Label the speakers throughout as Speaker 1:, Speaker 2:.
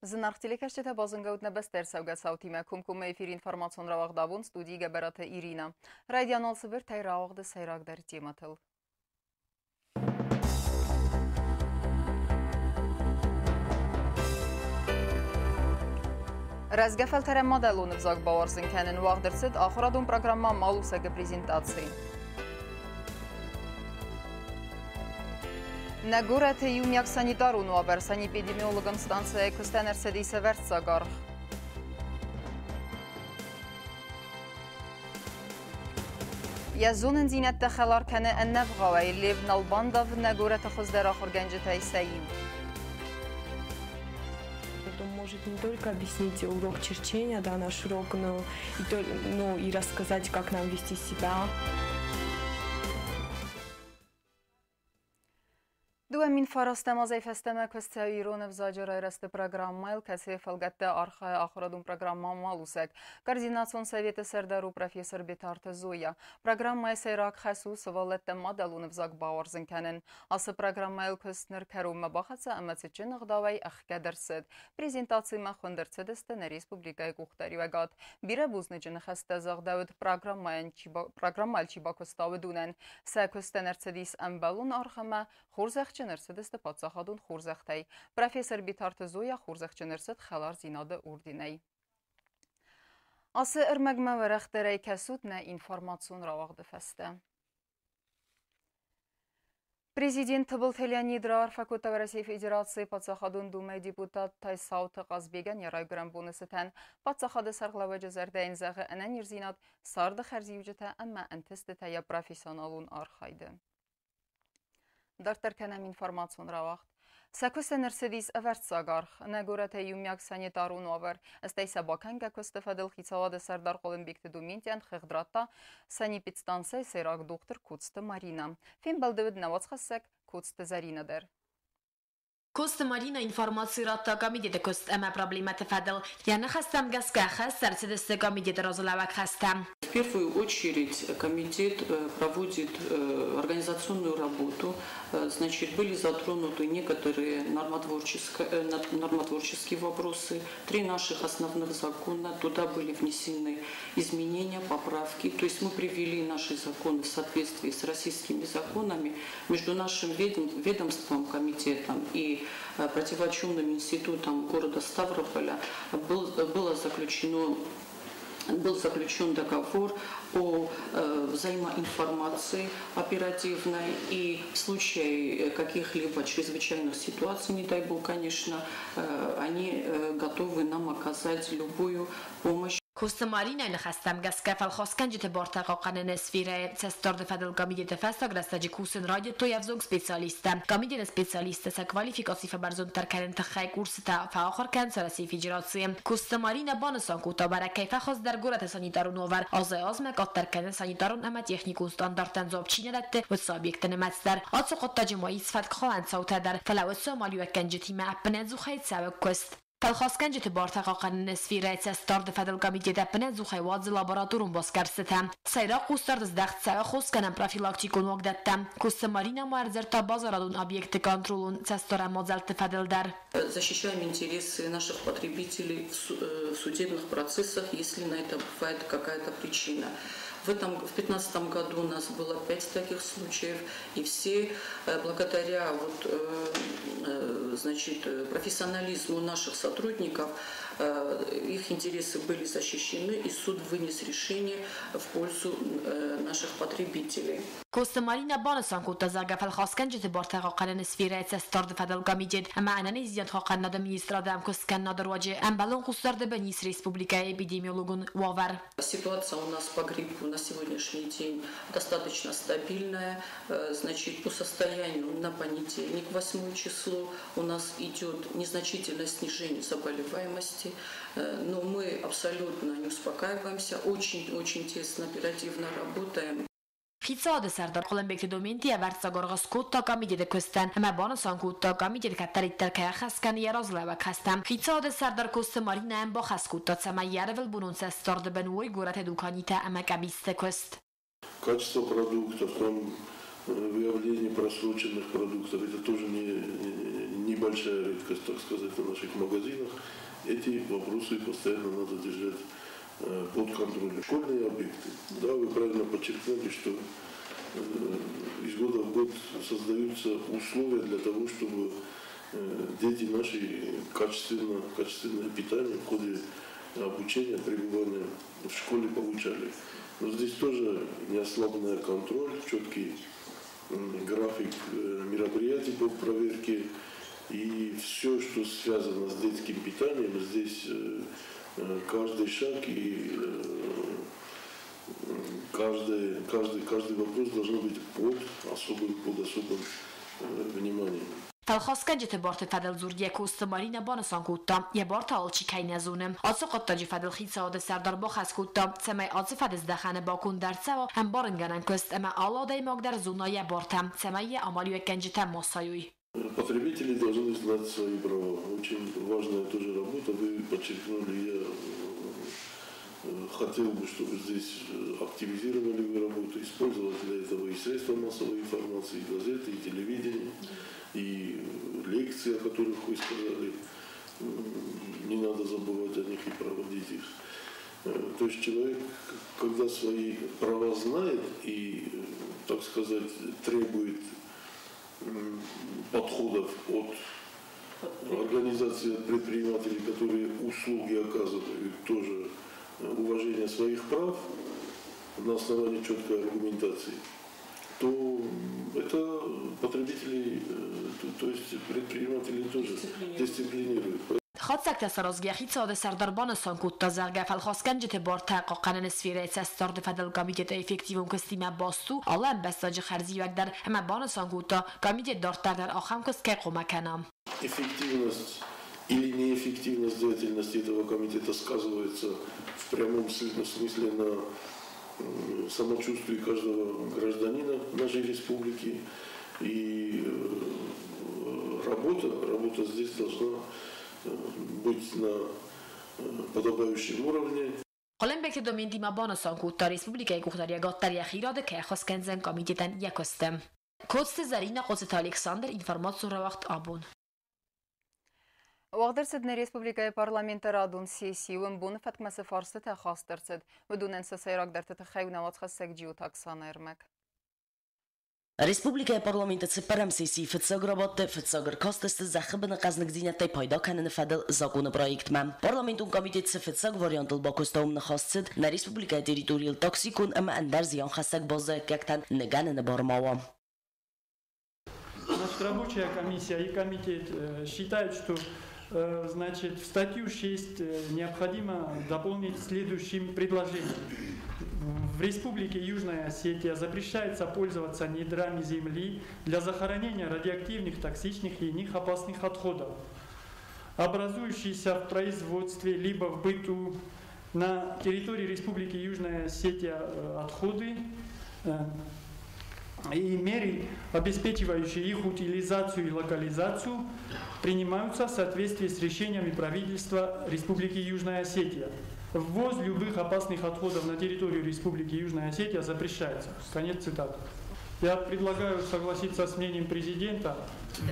Speaker 1: Зынаргъ телекӕсджытӕ, базонгӕут нӕ бӕстӕ ӕрцӕугӕ цаутимӕ. Комкоммӕ эфир информацион рауагъд абон, студийы Гӕбӕраты Ирина. Райдиан цыбыртӕй рауагъды сӕйрагдӕр темӕтыл. Рӕзгӕ фӕлтӕрӕн мадӕлон ӕвзаг бауарзын кӕнын, уагъд ӕрцыд ахуырадон программӕ «Малусӕг-ы» презентаци. Нӕ горӕты иумиаг санитарон уавӕр, санэпидемиологон станцӕйы куыстӕн ӕрцыдис ӕвӕрццаг аргъ. Йӕ зонындзинӕдтӕ хӕлар кӕны ӕнӕвгъауӕй Лев Налбандов, нӕ горӕты хуыздӕр ахуыргӕнджытӕй сӕ иу.
Speaker 2: Он может не только объяснить урок черчения, да, наш урок, но и, то, ну, и рассказать, как нам вести себя.
Speaker 1: 2009 азӕй фӕстӕмӕ куыст ирон ӕвзаджы райрӕзты программӕйыл, кӕцыйы фӕлгӕтты архайы ахуырадон программӕ «Малусӕг». Координацион советы сӕрдар у профессор Бетарты Зоя. Программӕйы сӕйраг хӕс у сывӕллӕттӕн мадӕлон ӕвзаг бауарзын кӕнын. Ацы программӕйыл куыст ныр кӕронмӕ бахӕццӕ ӕмӕ цытджын ӕгъдауӕй ӕхгӕд ӕрцыд. Презентацимӕ хуынд ӕрцыдысты нӕ республикӕйы къухдариуӕгад. Бирӕ бузныджы ныхӕстӕ загъдӕуыд, программӕйыл чи бакуыста, уыдонӕн. Сӕ куыстӕн ӕрцыдис ӕмбӕлон аргъ ӕмӕ хорзӕхджын ӕрцыдысты паддзахадон хорзӕхтӕй. Профессор Битарты Зоя хорзӕхджын ӕрцыд хӕлардзинады орденӕй. Ацы ӕрмӕгмӕ уӕрӕхдӕрӕй кӕсут нӕ информацион рауагъды фӕстӕ. Президент Тыбылты Леонид раарфӕ кодта Уӕрӕсейы Федерацийы Паддзахадон Думӕйы депутат Тайсауты Хъазбегӕн йӕ райгуырӕн боны цытӕн. Паддзахады сӕргълӕууӕджы зӕрдӕ йын зӕгъы ӕнӕниздзинад, царды хӕрзиуджытӕ ӕмӕ ӕнтыстытӕ йӕ профессионалон архайды. Дарддӕр кӕнӕм информацион рауагъд. Сӕ куыстӕн ӕрцыдис ӕвӕрццаг аргъ. Нӕ горӕты иумиаг санитарон уавӕр, стӕй сӕ бакӕнгӕ куысты фӕдыл хицауады сӕрдар Хъуылымбегты Доментийӕн хыгъд радта санэпидстанцӕйы сӕйраг дохтыр Коцты Марина. Фембӕлды уыд нӕ уацхӕссӕг Коцты Зӕринӕ дӕр.
Speaker 3: Коцты Марина информаци радта комитеты куыст ӕмӕ проблемӕты фӕдыл. Йӕ ныхӕстӕм гӕсгӕ хӕст ӕрцыдысты комитеты разылӕууӕг хӕстӕ.
Speaker 4: В первую очередь комитет проводит организационную работу. Значит, были затронуты некоторые нормотворческие вопросы. Три наших основных закона, туда были внесены изменения, поправки. То есть мы привели наши законы в соответствии с российскими законами. Между нашим ведомством, комитетом и противочумным институтом города Ставрополя был заключен договор о взаимоинформации оперативной, и в случае каких-либо чрезвычайных ситуаций, не дай бог, конечно, они готовы нам оказать любую помощь.
Speaker 3: Коцты Маринайы ныхӕстӕм гӕсгӕ фӕлхасгӕнджыты бартӕ хъахъхъӕныны сферӕйы цӕстдарды фӕдыл комитеты фӕстаг рӕстӕджы кусын райдыдтой ӕвзонг специалисттӕ. Комитеты специалисттӕ сӕ квалификаци фӕбӕрзонддӕр кӕныны тыххӕй курсытӕ фӕахуыр кӕнынц Уӕрӕсейы Федерацийы. Коцты Марина банысан кодта, бӕрӕг кӕй фӕхуыздӕр горӕты санитарон уавӕр, азӕй-азмӕ къаддӕр кӕны санитарон ӕмӕ техникон стандарттӕн дзуапп чи нӕ дӕтты, уыцы объектты нымӕц дӕр. Ацы хъуыддаджы ма ис фӕткхалӕн цаутӕ дӕр, фӕлӕ уыцы амалиуӕггӕнджытимӕ ӕппынӕдзухӕй цӕуы куыст. Фӕлхасгӕнджыты бартӕ хъахъхъӕныны сферӕйы цӕстдарды фӕдыл комитет ӕппынӕдзухӕй уадзы лабораторон басгӕрстытӕ. Сӕйраг хъусдард здӕхт цӕуы хосгӕнӕн профилактикон уагдӕттӕм. Коцты Марина ма ӕрдзырдта базарадон объектты контролон цӕстдарӕн мадзӕлтты фӕдыл дӕр.
Speaker 4: Защищаем интересы наших потребителей в судебных процессах, если на это бывает какая-то причина. В 2015 году у нас было 5 таких случаев, и все благодаря вот, значит, профессионализму наших сотрудников их интересы были защищены, и суд вынес решение в пользу наших потребителей.
Speaker 3: Коцты Марина банысан кодта, зӕгъгӕ, фӕлхасгӕнджыты бартӕ хъахъхъӕныны сферӕйы цӕстдарды фӕдыл комитет ӕмӕ ӕнӕниздзинад хъахъхъӕнынады министрады ӕмкуысткӕнынады руаджы ӕмбӕлон хъусдарды бын ис республикӕйы эпидемиологон уавӕр.
Speaker 4: Ситуация у нас по гриппу на сегодняшний день достаточно стабильная. Значит, по состоянию на понедельник, 8 число, у нас идет незначительное снижение заболеваемости, но мы абсолютно не успокаиваемся, очень-очень тесно, оперативно работаем.
Speaker 3: Хицауады сӕрдар Хъуылымбегты Доменти ӕвӕрццаг аргъ скодта комитеты куыстӕн ӕмӕ банысан кодта, комитет кӕддӕриддӕр кӕй ӕххӕст кӕны йӕ разылӕууӕг хӕстӕ. Хицауады сӕрдар Коцты Маринӕйӕн бахӕс кодта, цӕмӕй йӕ ӕрвылбонон цӕстдарды бын уой горӕты дуканитӕ ӕмӕ къӕбицты куыст.
Speaker 5: Качество продуктов, там выявление просроченных продуктов, это тоже не, не небольшая редкость, так сказать, в наших магазинах. Эти вопросы постоянно надо держать под контролем. Школьные объекты, да, вы правильно подчеркнули, что из года в год создаются условия для того, чтобы дети наши качественное питание в ходе обучения, пребывания в школе получали. Но здесь тоже неослабный контроль, четкий график мероприятий по проверке и все, что связано с детским питанием, здесь каждый шаг и каждый вопрос должен быть под особым вниманием.
Speaker 3: Felhasználói барты фадыл дзургӕ косты Марина банысан кодта, йӕ бартӕ алчи кӕй нӕ зоны. Ацы хъуыддаджы фӕдыл хицауады сӕрдар бахӕс кодта, цӕмӕй ацы фӕдыздӕхӕны баконд ӕрцӕуа ӕмбарынгӕнӕн куыст ӕмӕ алы адӕймаг дӕр зона йӕ бартӕ, цӕмӕй йӕ амалиуӕггӕнджытӕ ма сайой.
Speaker 5: Потребители должны знать свои права. Очень важная тоже работа. Вы подчеркнули, я хотел бы, чтобы здесь активизировали вы работу, использовать для этого и средства массовой информации, и газеты, и телевидение, и лекции, о которых вы сказали. Не надо забывать о них и проводить их. То есть человек, когда свои права знает и, так сказать, требует подходов от организации, от предпринимателей, которые услуги оказывают, тоже уважение своих прав на основании четкой аргументации, то это потребителей, то есть предпринимателей тоже дисциплинирует.
Speaker 3: Хатдзӕгтӕ саразгӕ хицауады сӕрдар банысан кодта, зӕгъгӕ, фӕлхасгӕнджыты бартӕ хъахъхъӕныны сферӕйы цӕстдарды фӕдыл комитеты эффективон куыстимӕ баст у алы ӕмбӕстаджы хӕрзиуӕг дӕр ӕмӕ банысан кодта, комитет дарддӕр дӕр ахӕм куыст кӕй хъуамӕ кӕна.
Speaker 5: Эффективность или неэффективность деятельности этого комитета сказывается в прямом смысле на самочувствии каждого гражданина нашей республики. И работа здесь должна быть на подобающем уровне.
Speaker 3: Хъуылымбегты Доменти ма банысан кодта, республикӕйы къухдариуӕгад дӕр йӕхи рады кӕй ӕххуыс кӕндзӕн комитетӕн йӕ куысты. Коцты Зарина, Хъоцыты Александр, информацион рауагъд «Абон».
Speaker 1: Уагъд ӕрцыд нӕ республикӕйы парламенты радон сесси, уым боны фӕткмӕ цы фарстытӕ хаст ӕрцыд, уыдонӕн сӕ сӕйрагдӕрты тыххӕй нӕ уацхӕссӕг Джиоты Оксана ӕрмӕг.
Speaker 6: Республикӕйы парламенты цыппӕрӕм сессийы фыццаг рабадты фыццаг ӕркастысты зӕххы быны хъӕзныгдзинӕдтӕй пайда кӕныны фӕдыл законы проектмӕ. Парламентон комитет цы фыццаг вариантыл бакуыста, уым ныхас цыд, нӕ республикӕйы территорийыл токсикон ӕмӕ ӕндӕр зианхӕссӕг баззайӕггӕгтӕн ныгӕныны бар ма уа.
Speaker 7: Значит, рабочая комиссия и комитет считают, что значит, в статью 6 необходимо дополнить следующим предложением. В Республике Южная Осетия запрещается пользоваться недрами земли для захоронения радиоактивных, токсичных и иных опасных отходов, образующиеся в производстве либо в быту на территории Республики Южная Осетия отходы и меры, обеспечивающие их утилизацию и локализацию, принимаются в соответствии с решениями правительства Республики Южная Осетия. Ввоз любых опасных отходов на территорию Республики Южная Осетия запрещается. Конец цитаты. Я предлагаю согласиться с мнением президента,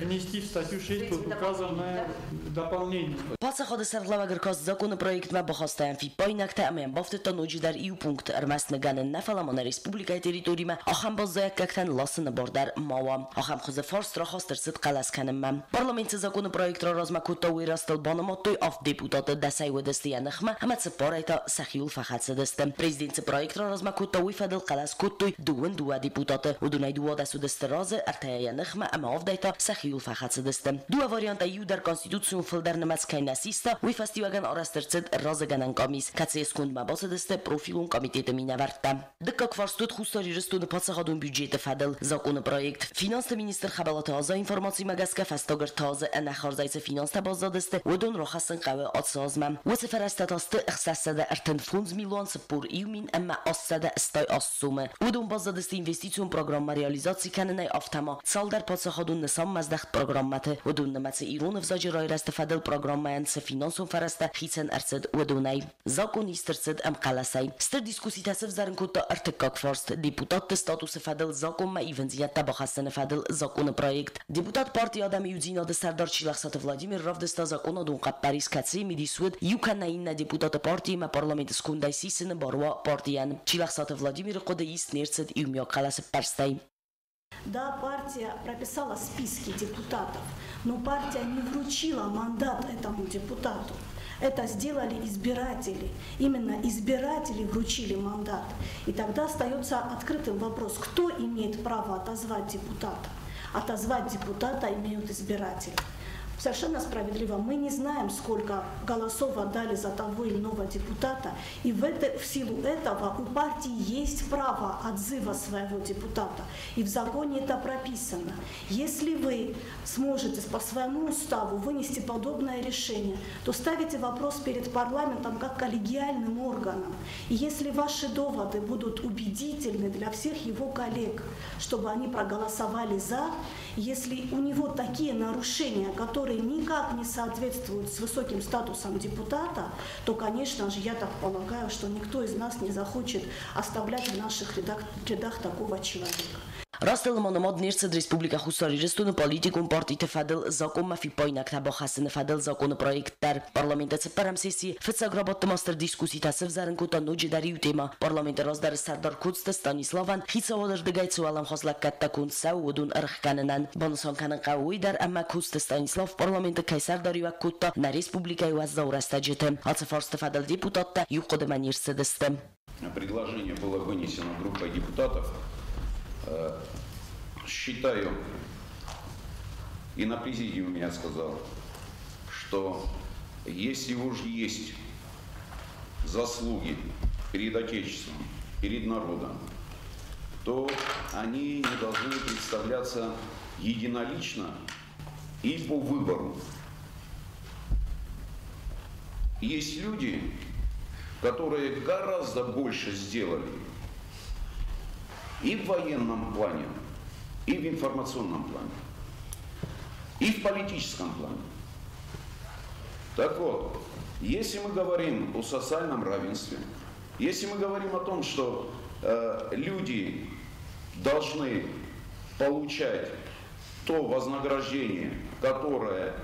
Speaker 7: внести в статью 6 вот указанное дополнение.
Speaker 6: Паддзахады сӕргълӕууӕг ӕркаст законопроектмӕ бахаста йӕм фиппаинӕгтӕ ӕмӕ йӕм бафтыдта ноджыдӕр иу пункт: ӕрмӕст ныгӕнын нӕ, фӕлӕ ма нӕ республикӕйы территоримӕ ахӕм баззайӕггӕгтӕн ласыны бар дӕр ма уа. Ахӕм хуызы фарст рахаст ӕрцыд хъӕлӕс кӕнынмӕ. Парламент цы законопроект раразмӕ кодта, уый растыл банымадтой авд депутаты, дӕсӕй уыдысты йӕ ныхмӕ ӕмӕ цыппарӕй та сӕхиуыл фӕхӕцыдысты. Президент цы проект раразмӕ кодта, уый фӕдыл хъӕлӕс кодтой 22 депутаты. Уыдонӕй 12 уыдысты разы, ӕртӕйӕ йӕ ныхмӕ ӕмӕ авдӕй та сӕхиуыл фӕхӕцыдысты. Дыууӕ вариантӕй иу дӕр конституцион фылдӕр нымӕц кӕй нӕ систа, уый фӕстиуӕгӕн арӕзт ӕрцыд разыгӕнӕн къамис, кӕцыйы скондмӕ бацыдысты профилон комитеты минӕвӕрттӕ. Дыккаг фарст уыд Хуссар Ирыстоны паддзахадон бюджеты фӕдыл законы проект. Финансты министр Хӕбӕлаты Аза информацимӕ гӕсгӕ фӕстаг ӕртӕ азы ӕнӕхардзӕй цы финанстӕ баззадысты, уыдон рахӕссын хъӕуы ацы азмӕ. Уыцы фӕрӕзтӕ та сты 635 милуан 41 мин ӕмӕ 888 сомы. Уыдон баззадысты инвестицион программӕ реализаци кӕнынӕй, афтӕ ма цалдӕр паддзахадон нысанмӕ ӕргомаздӕхт программӕты, уыдон нымӕцы ирон ӕвзаджы райрӕзты фӕдыл программӕйӕн цы финансон фӕрӕзтӕ хицӕн ӕрцыд, уыдонӕй. Закъон ист ӕрцыд ӕмхъӕлӕсӕй. Стыр дискусситӕ сӕвзӕрын кодта ӕртыккаг фарст, депутатты статусы фӕдыл закъонмӕ ивындзинӕдтӕ бахӕссыны фӕдыл закъоны проект. Депутат парти Адӕмы иудзинад-ы сӕрдар Чилӕхсаты Владимир равдыста закъонадон хъӕппӕрис, кӕцыйы мидис уыд, иу кӕнӕ иннӕ депутаты партиимӕ парламенты скондӕй сисыны бар уа партийӕн. Чилӕхсаты Владимиры хъуыды ист не рцыд иумиаг хъӕлӕсӕппӕрстӕй.
Speaker 8: Да, партия прописала списки депутатов, но партия не вручила мандат этому депутату. Это сделали избиратели. Именно избиратели вручили мандат. И тогда остается открытым вопрос, кто имеет право отозвать депутата. Отозвать депутата имеют избиратели. Совершенно справедливо. Мы не знаем, сколько голосов отдали за того или иного депутата. И в силу этого у партии есть право отзыва своего депутата. И в законе это прописано. Если вы сможете по своему уставу вынести подобное решение, то ставите вопрос перед парламентом как коллегиальным органом. И если ваши доводы будут убедительны для всех его коллег, чтобы они проголосовали за, если у него такие нарушения, которые никак не соответствуют с высоким статусом депутата, то, конечно же, я так полагаю, что никто из нас не захочет оставлять в наших рядах такого человека.
Speaker 6: Растыл нымад не рцыд Республикӕ Хуссар Ирыстоны политикон партиты фӕдыл закъонмӕ фиппаинӕгтӕ бахӕссыны фӕдыл закъоны проект дӕр. Парламенты цыппӕрӕм сессийы фыццаг рабадты ма стыр дискусситӕ сӕвзӕрын кодта ноджыдӕр иу темӕ. Парламенты раздӕры сӕрдар Коцты Станиславӕн хицауады рдыгӕй цы уӕлӕмхас лӕггӕдтӕ конд цӕуы, уыдон ӕргъ кӕнынӕн. Банысан кӕнын хъӕуы уый дӕр, ӕмӕ Коцты Станислав парламенты кӕй сӕрдариуӕг кодта нӕ республикӕйы уӕззау рӕстӕджыты. Ацы фарсты фӕдыл депутаттӕ иу хъуыдымӕ не рцыдысты.
Speaker 9: Предложение было вынесено группой депутатов. Считаю, и на президиуме я сказал, что если уж есть заслуги перед Отечеством, перед народом, то они не должны представляться единолично и по выбору. Есть люди, которые гораздо больше сделали и в военном плане, и в информационном плане, и в политическом плане. Так вот, если мы говорим о социальном равенстве, если мы говорим о том, что люди должны получать то вознаграждение, которое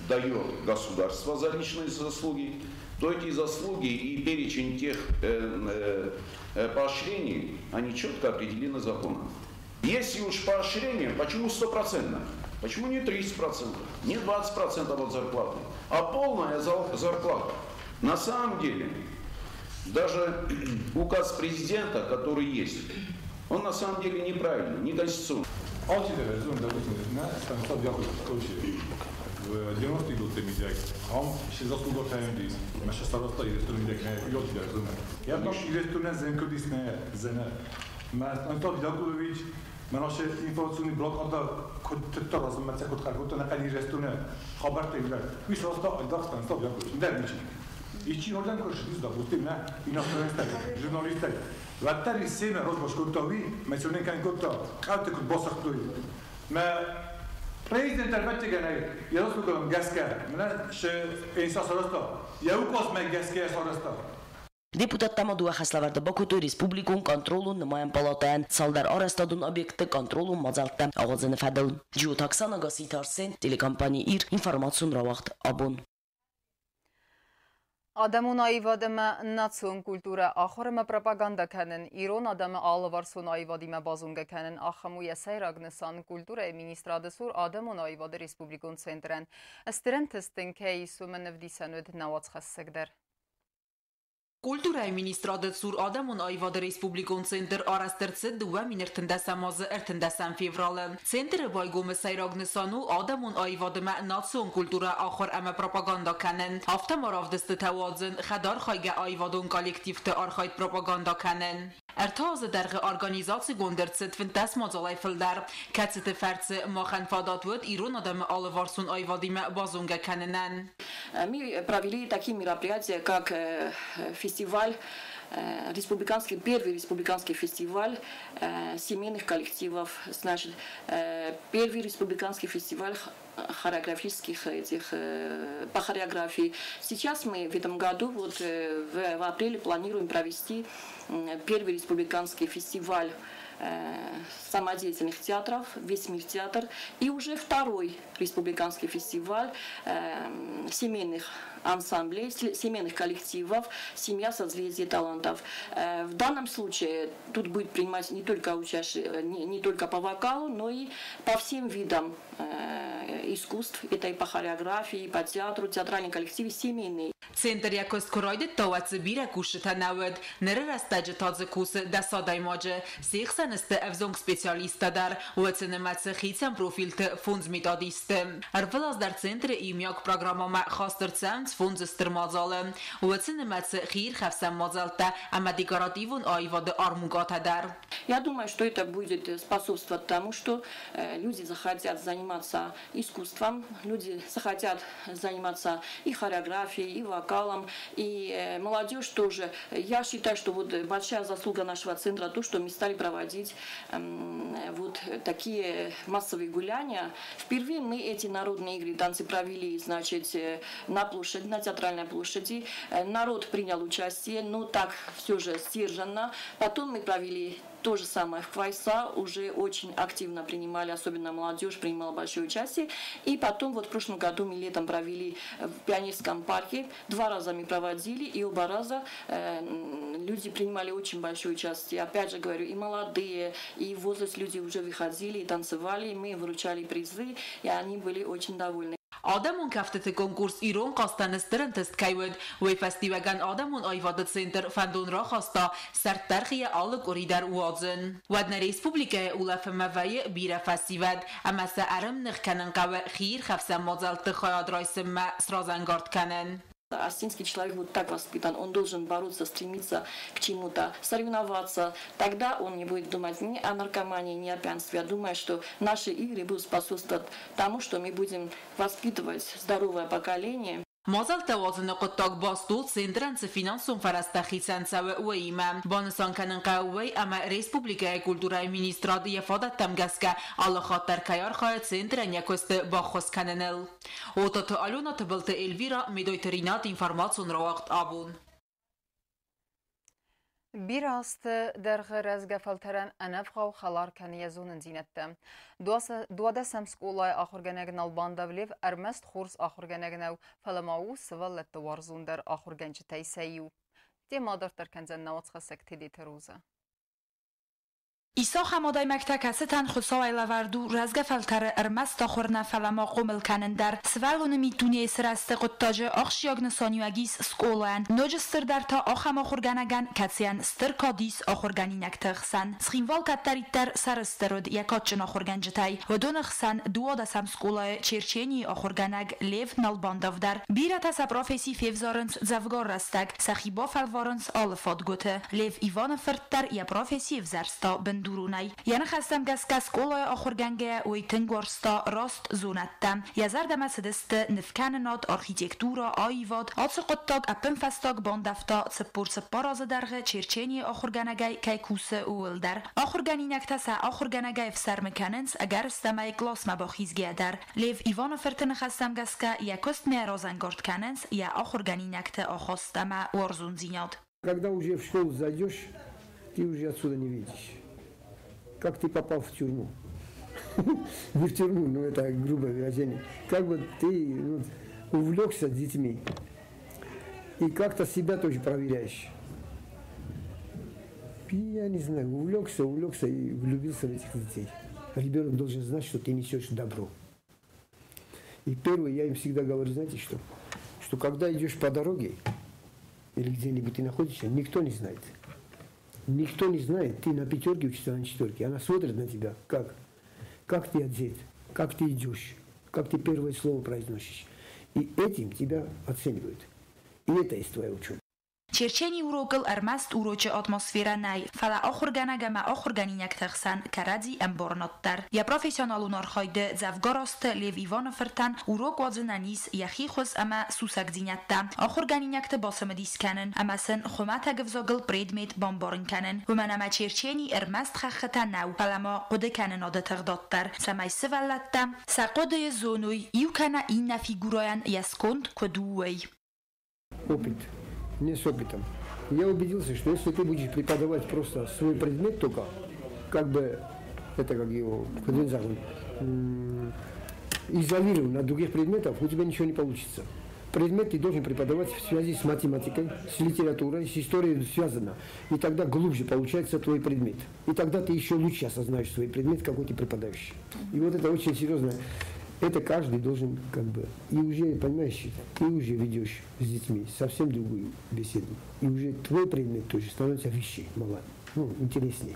Speaker 9: дает государство за личные заслуги, то эти заслуги и перечень тех поощрений, они четко определены законом. Если уж поощрение, почему 100%? Почему не 30%, не 20% от зарплаты, а полная зарплата? На самом деле, даже указ президента, который есть, он на самом деле неправильный, не конституционный.
Speaker 10: В 90-х годах он ще заслуга хаемдис, наша староста ирестурнидек не йотдер. Я там ирестурне зенкодис не зене. Станислав Яковлевич, наше информационный блок ада код разумеется код каргота на ирестурне хабар тегler. Ви староста айдах Станислав Яковлевич, дер ничи. Ичи орден коршидис допустим, не иностранцы, журналисты. Ваттари семе розбаш коттави, месонен кан котта, кавте код босахтуи. Ме Президент tervetségene Jaroszlukalom Geszke, én szarozta, Jeukosz meg Geszke szarozta.
Speaker 6: Депутаттӕ ма дыууӕ хӕслӕвӕрды бакодтой республикон контролон нымайӕн палатӕйӕн цалдӕр арӕзтадон объектты контролон мадзӕлттӕ ауадзыны фӕдыл. Джиоты Оксана, Гасситы Арсен, телекомпани «Ир», информацион рауагъд «Абон».
Speaker 1: Адӕмон аивад ӕмӕ национ культурӕ ахуыр ӕмӕ пропагандӕ кӕнын, ирон адӕмы алыварсон аивадимӕ базонгӕ кӕнын, ахӕм у йӕ сӕйраг нысан культурӕйы министрады цур адӕмон аивады республикон центрӕн. Стыр ӕнтыст ын кӕй ис, уымӕн ӕвдисӕн уыд нӕ уацхӕссӕг дӕр.
Speaker 11: Культурӕйы министрады цур адӕмон аивады республикон центр арӕзт ӕрцыд 2013 азы 13 февралы. Центры байгомы сӕйраг нысан у адӕмон аивады ӕмӕ национ культурӕ ахуыр ӕмӕ пропаганда кӕнын. Афтӕ ма равдыстытӕ уадзын, хӕдархайгӕ аивадон коллективты архайд пропаганда кӕнын. Ӕртӕ азы дӕргъы организацигонд ӕрцыд 15 мадзалӕй фылдӕр, кӕцыты фӕрцы махӕн фадат уыд ирон адӕмы алыварсон аивадимӕ базонгӕ кӕнынӕн.
Speaker 4: Мы провели такие мероприятия, как фестиваль, республиканский, первый республиканский фестиваль семейных коллективов, значит, первый республиканский фестиваль хореографических этих, по хореографии. Сейчас мы в этом году, вот в апреле планируем провести первый республиканский фестиваль самодеятельных театров, «Весь мир театр», и уже второй республиканский фестиваль семейных ансамблей, семейных коллективов «Семья созвездие талантов». В данном случае тут будет принимать не только участие, не только по вокалу, но и по всем видам искусств. Это и по хореографии, и по театру, театральные коллективы семейные.
Speaker 11: Центр йӕ куыст куы райдыдта, уӕд дзы бирӕ кусджытӕ нӕ уыд. Ныры рӕстӕджы та дзы кусы 10 адӕймаджы. Се хсӕн сты ӕвзонг специалисттӕ дӕр, уыцы нымӕцы хицӕн профилты 5 методисты. Ӕрвылаз дӕр центры иумиаг программӕмӕ хаст ӕрцӕуынц 5 стыр мадзалы. Уыцы нымӕцы хиирхӕфсӕн мадзӕлттӕ ӕмӕ декоративон аивады армукъатӕ дӕр.
Speaker 4: Я думаю, что это будет способствовать тому, что люди захотят заниматься искусством, люди захотят заниматься и хореографией, и вокалом, и молодежь тоже. Я считаю, что вот большая заслуга нашего центра то, что мы стали проводить вот такие массовые гуляния. Впервые мы эти народные игры и танцы провели, значит, на площади, на театральной площади. Народ принял участие, но так все же сдержанно. Потом мы провели то же самое в Квайса, уже очень активно принимали, особенно молодежь принимала большое участие. И потом вот в прошлом году мы летом провели в Пионерском парке, 2 раза мы проводили, и оба раза люди принимали очень большое участие. Опять же говорю, и молодые, и в возраст люди уже выходили и танцевали, мы вручали призы, и они были очень довольны.
Speaker 11: Адӕмон кӕфтыты конкурс «Ирон хъазтӕн» стыр ӕнтыст кӕй уыд, уый фӕстиуӕгӕн адӕмон аивады центр фӕндон рахаста сӕрддӕргъы йӕ алы къуыри дӕр уадзын. Уӕд нӕ республикӕйы улӕфынмӕ вӕййы бирӕ фӕсивӕд, ӕмӕ сӕ ӕрӕмных кӕнын хъӕуы хиирхӕфсӕн мадзӕлтты хайад райсынмӕ сразӕнгард кӕнын.
Speaker 4: Осетинский человек вот так воспитан, он должен бороться, стремиться к чему-то, соревноваться. Тогда он не будет думать ни о наркомании, ни о пьянстве. Я думаю, что наши игры будут способствовать тому, что мы будем воспитывать здоровое поколение.
Speaker 11: Мадзӕлттӕ уадзыны хъуыддаг баст у центрӕн цы финансон фӕрӕзтӕ хицӕн цӕуы, уыимӕ. Банысан кӕнын хъӕуы уый, ӕмӕ республикӕйы культурӕйы министрад йӕ фадӕттӕм гӕсгӕ алы хатт дӕр кӕй архайы центрӕн йӕ куысты баххуыс кӕныныл. Отаты Алена, Тыбылты Эльвира, Медойты Ринат, информацион рауагъд «Абон».
Speaker 1: Бирӕ азты дӕргъы рӕзгӕ фӕлтӕрӕн ӕнӕвгъау хӕлар кӕны йӕ зонындзинӕдтӕ. 12-ӕм скъолайы ахуыргӕнӕг Налбандов Лев ӕрмӕст хорз ахуыргӕнӕг нӕу, фӕлӕ ма у сывӕллӕтты уарзондӕр ахуыргӕнджытӕй сӕ иу. Темӕ адарддӕр кӕндзӕн нӕ уацхӕссӕг Тедеты Роза.
Speaker 12: Ис ахӕм адӕймӕгтӕ, кӕцытӕн Хуыцауӕй лӕвӕрд у рӕзгӕ фӕлтӕры ӕрмӕст ахуыр нӕ, фӕлӕ ма хъомыл кӕнын дӕр. Сывӕллоны миддунейы сырӕзты хъуыддаджы ахсджиаг нысаниуӕг ис скъолайӕн. Ноджы стырдӕр та ахӕм ахуыргӕнӕгӕн, кӕцыйӕн стыр кад ис ахуыргӕнинӕгты хсӕн. Цхинвал кӕддӕриддӕр сӕрыстыр уыд йӕ кадджын ахуыргӕнджытӕй. Уыдоны хсӕн 12-ӕм скъолайы Черченийы ахуыргӕнӕг Лев Налбандов дӕр. Бирӕтӕ сӕ професси февзарынц дзӕвгар рӕстӕг, сӕхи бафӕлварынц алы фадгуыты. Лев Иваны фырт дӕр йӕ професси ӕвзӕрста бындуронӕй. Йӕ ныхӕстӕм гӕсгӕ скъолайы ахуыргӕнгӕйӕ уый тынг уарзта раст зонӕдтӕ. Йӕ зӕрдӕмӕ цыдысты нывкӕнынад, архитектурӕ, аивад. Ацы хъуыддаг ӕппынфӕстаг бандӕвта 44 азы дӕргъы Черченийы ахуыргӕнӕгӕй кӕй кусы, ууыл дӕр. Ахуыргӕнинӕгтӕ сӕ ахуыргӕнӕгӕй ӕфсӕрмы кӕнынц, ӕгӕрыстӕмӕй къласмӕ бахизгӕйӕ дӕр. Лев Иваны фырты ныхӕстӕм гӕсгӕ йӕ куыстмӕ разӕнгард кӕнынц йӕ ахуыргӕнинӕгты ахаст ӕмӕ уарзондзинад.
Speaker 13: Когда уже в школу зайдешь, ты уже отсюда не видишь. Как ты попал в тюрьму? Не в тюрьму, но это грубое выражение. Как бы ты увлекся детьми и как-то себя тоже проверяешь. Я не знаю, увлекся и влюбился в этих детей. Ребенок должен знать, что ты несешь добро. И первое, я им всегда говорю, знаете что? Что когда идешь по дороге или где-нибудь ты находишься, никто не знает. Никто не знает, ты на пятерке учишься, на четверке. Она смотрит на тебя, как? Как ты одет, как ты идешь, как ты первое слово произносишь. И этим тебя оценивают. И это есть твоя учеба.
Speaker 12: Черченийы урокыл ӕрмӕст урочы атмосферӕ нӕй, фӕлӕ ахуыргӕнӕг ӕмӕ ахуыргӕнинӕгты хсӕн кӕрӕдзи ӕмбарынад дӕр. Йӕ профессионалон архайды дзӕвгар азты Лев Иваны фыртӕн урок уадзынӕн ис йӕхи хуыз ӕмӕ сусӕгдзинӕдтӕ. Ахуыргӕнинӕгты бацымыдис кӕнын ӕмӕ сын хуымӕтӕг ӕвзагыл предмет бамбарын кӕнын. Уымӕн ӕмӕ черчени ӕрмӕст хӕххытӕ нӕу, фӕлӕ ма хъуыдыкӕнынады тыгъдад дӕр, цӕмӕй сывӕллӕттӕ сӕ хъуыдыйы зоной, иу кӕнӕ иннӕ фигурӕйӕн йӕ сконд куыд у, уый.
Speaker 13: Опыт. Не с опытом. Я убедился, что если ты будешь преподавать просто свой предмет только, как бы, это как его, изолирован от других предметов, у тебя ничего не получится. Предмет ты должен преподавать в связи с математикой, с литературой, с историей связано. И тогда глубже получается твой предмет. И тогда ты еще лучше осознаешь свой предмет, какой ты преподающий. И вот это очень серьезно. Это каждый должен как бы, и уже, понимаешь, ты уже ведешь с детьми совсем другую беседу. И уже твой предмет тоже становится выше, мало, ну, интереснее.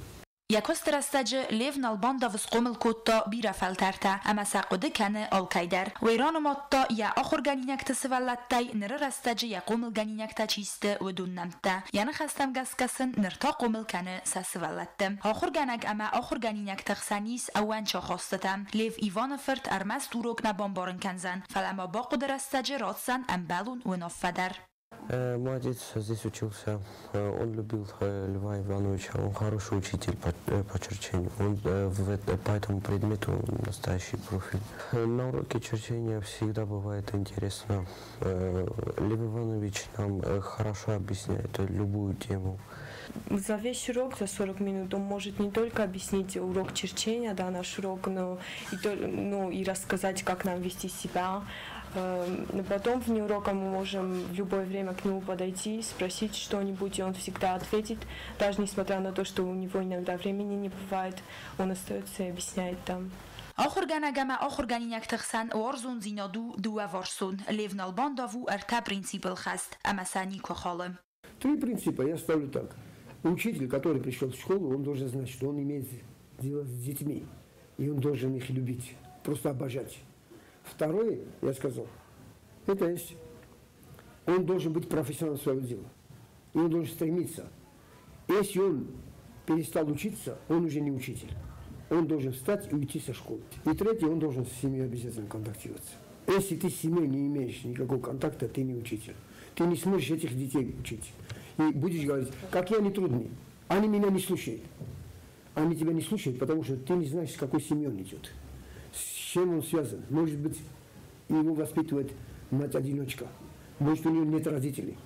Speaker 12: Йӕ куысты рӕстӕджы Лев Налбандов схъомыл кодта бирӕ фӕлтӕртӕ ӕмӕ сӕ хъуыды кӕны алкӕй дӕр. Уый ранымадта йӕ ахуыргӕнинӕгты сывӕллӕттӕй ныры рӕстӕджы йӕ хъомылгӕнинӕгтӕ чи сты, уыдон нӕмттӕ. Йӕ ныхӕстӕм гӕсгӕ сын ныр та хъомыл кӕны сӕ сывӕллӕтты. Ахуыргӕнӕг ӕмӕ ахуыргӕнинӕгты хсӕн ис ӕууӕнчы ахастытӕ. Лев Иваны фырт ӕрмӕст урок нӕ бамбарын кӕндзӕн, фӕлӕ ма бахъуыды рӕстӕджы ратдзӕн ӕмбӕлон уынаффӕ дӕр.
Speaker 14: Мой отец здесь учился, он любил Льва Ивановича, он хороший учитель по черчению, он по этому предмету настоящий профиль. На уроке черчения всегда бывает интересно. Лев Иванович нам хорошо объясняет любую тему.
Speaker 2: За весь урок, за 40 минут, он может не только объяснить урок черчения, да, наш урок, но и рассказать, как нам вести себя. Но потом вне урока мы можем в любое время к нему подойти, спросить что-нибудь, и он всегда ответит, даже несмотря на то, что у него иногда времени не бывает, он остается и объясняет там.
Speaker 12: Ахуыргӕнӕг ӕмӕ ахуыргӕнинӕгты хсӕн уарзондзинад у дыууӕварсон. Лев Налбандов у ӕртӕ принципыл хӕст ӕмӕ сӕ никуы халы.
Speaker 13: Три принципа я ставлю так. Учитель, который пришел в школу, он должен знать, что он имеет дело с детьми, и он должен их любить, просто обожать. Второе, я сказал, это есть, он должен быть профессионалом своего дела, и он должен стремиться. Если он перестал учиться, он уже не учитель. Он должен встать и уйти со школы. И третье, он должен с семьей обязательно контактироваться. Если ты с семьей не имеешь никакого контакта, ты не учитель. Ты не сможешь этих детей учить. И будешь говорить, как я не трудный, они меня не слушают. Они тебя не слушают, потому что ты не знаешь, с какой семьей он идет, с чем он связан. Может быть, его воспитывает мать-одиночка, может, у него нет родителей.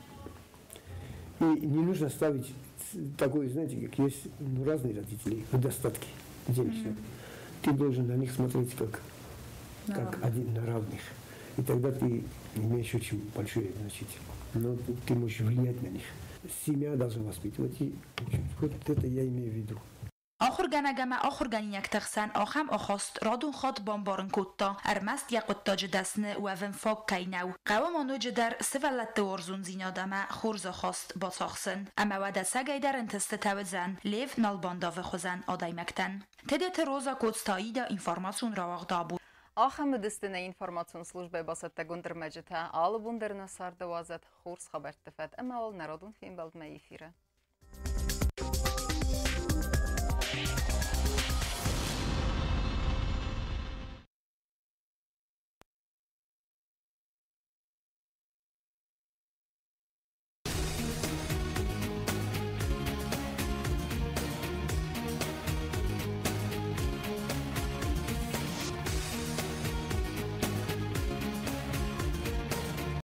Speaker 13: И не нужно ставить такое, знаете, как есть, ну, разные родители в достатке денежном. Ты должен на них смотреть как один на равных. И тогда ты имеешь очень большое значение. Но ты можешь влиять на них. Семья должна воспитывать и учить. Вот это я имею в виду.
Speaker 12: Ахуыргӕнӕг ӕмӕ ахуыргӕнинӕгты хсӕн ахӕм ахаст радон хатт бамбарын кодта, ӕрмӕст йӕ хъуыддаджы дӕсны уӕвын фаг кӕй нӕу. Хъӕуы ма ноджыдӕр сывӕллӕтты уарзондзинад ӕмӕ хорз ахаст бацахсын. Ӕмӕ уӕд ӕцӕгӕйдӕр ӕнтыстытӕ уыдзӕн Лев Налбандовы хуызӕн адӕймӕгтӕн. Тедеты Роза, Коцты Аида, информацион рауагъд Абон.
Speaker 1: Ахӕм уыдысты нӕ информацион службӕйы бацӕттӕгонд ӕрмӕджытӕ. Алы бон дӕр нӕ царды уадзӕд хорз хабӕртты фӕд ӕмӕ уал нӕ радон фембӕлдмӕ эфиры.